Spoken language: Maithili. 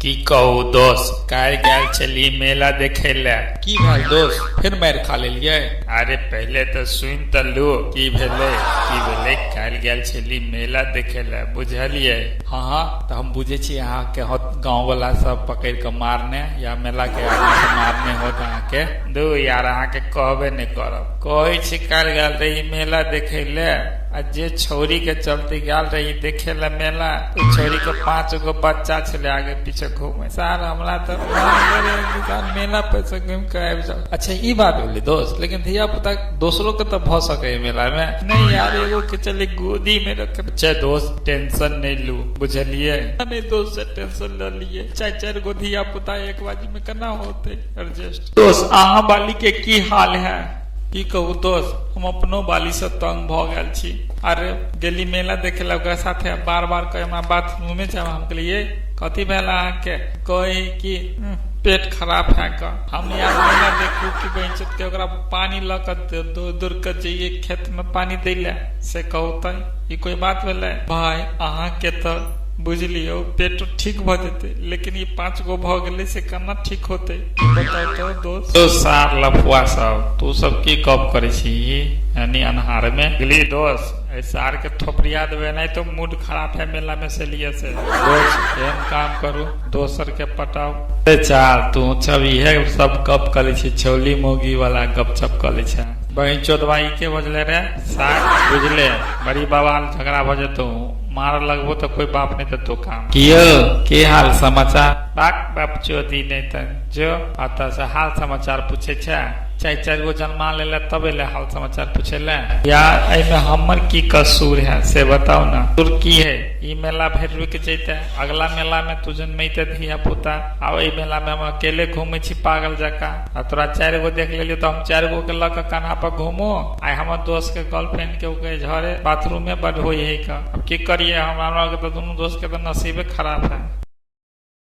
की कहू दोस्त, काल्हि गेल छली मेला देखै लए। की भेल दोस्त, फेर मारि खा लेलियै? अरे पहिले तऽ सुनि तऽ लू की भेलै की भेलै। काल्हि गेल छली मेला देखै लए, बुझलियै? हँ हँ, तऽ हम बुझै छी अहाँके होत गाँव वाला सब पकड़ि कऽ मारने या मेला के आदमी सब मारने होत अहाँके। दू यार, अहाँके कहबे नहि करब। कहै छी काल्हि गेल रही मेला देखै लए, आ जे छौरी के चलते गेल रही देखे लए मेला, ओ छौरी के 5 गो बच्चा छलै आगे पीछे घूमे। सार हमरा तऽ मेला पर से घूमि के आबि जाओ। अच्छा ई बात भेलै दोस्त, लेकिन धिया पुता दोसरो के तऽ भऽ सकै मेला में। नहीं यार, एगो के चले गोदी में रख। अच्छा दोस्त, टेंशन नहीं लू, बुझलियै? नहीं दोस्त से टेंशन ल लिए, 4-4 गो धिया पुता एक बाजी में केना होते एडजस्ट। दोस्त, अहाँ बाली के की हाल है? की कहू दोस्त, हम अपनो बाली से तंग भऽ गेल छी। अरे गेली मेला देखे ला ओकरा साथे, बार बार कहे हमरा बाथरूमे जाब। हम कहलिए कथी भेल अहाँके? कहे कि पेट खराब है का। हम यार मेला देखू कि बहिन के ओकरा पानी लऽ कऽ दूर दूर के जइए खेत में पानी दै लए, से कहू तऽ ई कोई बात भेलै? भाई अहाँके तऽ बुझलियौ पेट ठीक भऽ जेतै, लेकिन ई 5 गो भऽ गेलै से केना ठीक होतै बताउ तऽ दोस्त। तो सार लफुआ सब, तू सब की गप करै छी यानी अन्हार में? गेली दोस्त, एहि सार के थोपरिया देबै नहीं तो मूड खराब है मेला में से लिए से। दोस्त एहन काम करू, दोसर के पटाउ। चाल तू सब इहे सब गप करै छी, छौली मौगी वाला गप सप करै छै। बहिन चोदवा ई के बजले रे सार, बुझले बड़ी बवाल झगड़ा भऽ जेतौ, मार लगबो तऽ कोई बाप नहीं देतो काम। कियो के हाल समाचार? बाक बाप चोदी नहीं तऽ जो अतः से हाल समाचार पूछे छै। 4-4 गो जन्मा लेले तब एले हाल समाचार पूछे ले। यार एहिमे हमर की कसूर है से बताओ ना। कसूर की है? ई मेला भरि रुकि जैते, अगला मेला में तू जन्मैते धिया पुता। आ एहि मेला में हम अकेले घूमे छी पागल जकाँ, आ तोरा 4 गो देख लेलियो तऽ हम 4 गो के लऽ कऽ कन्हा पर घूमो। आ हमर दोस्त के गर्लफ्रेंड के ओके झरे बाथरूम में बड होई है का। अब की करिए, हमरा के तऽ दुनू दोस्त के तऽ नसीबे खराब है।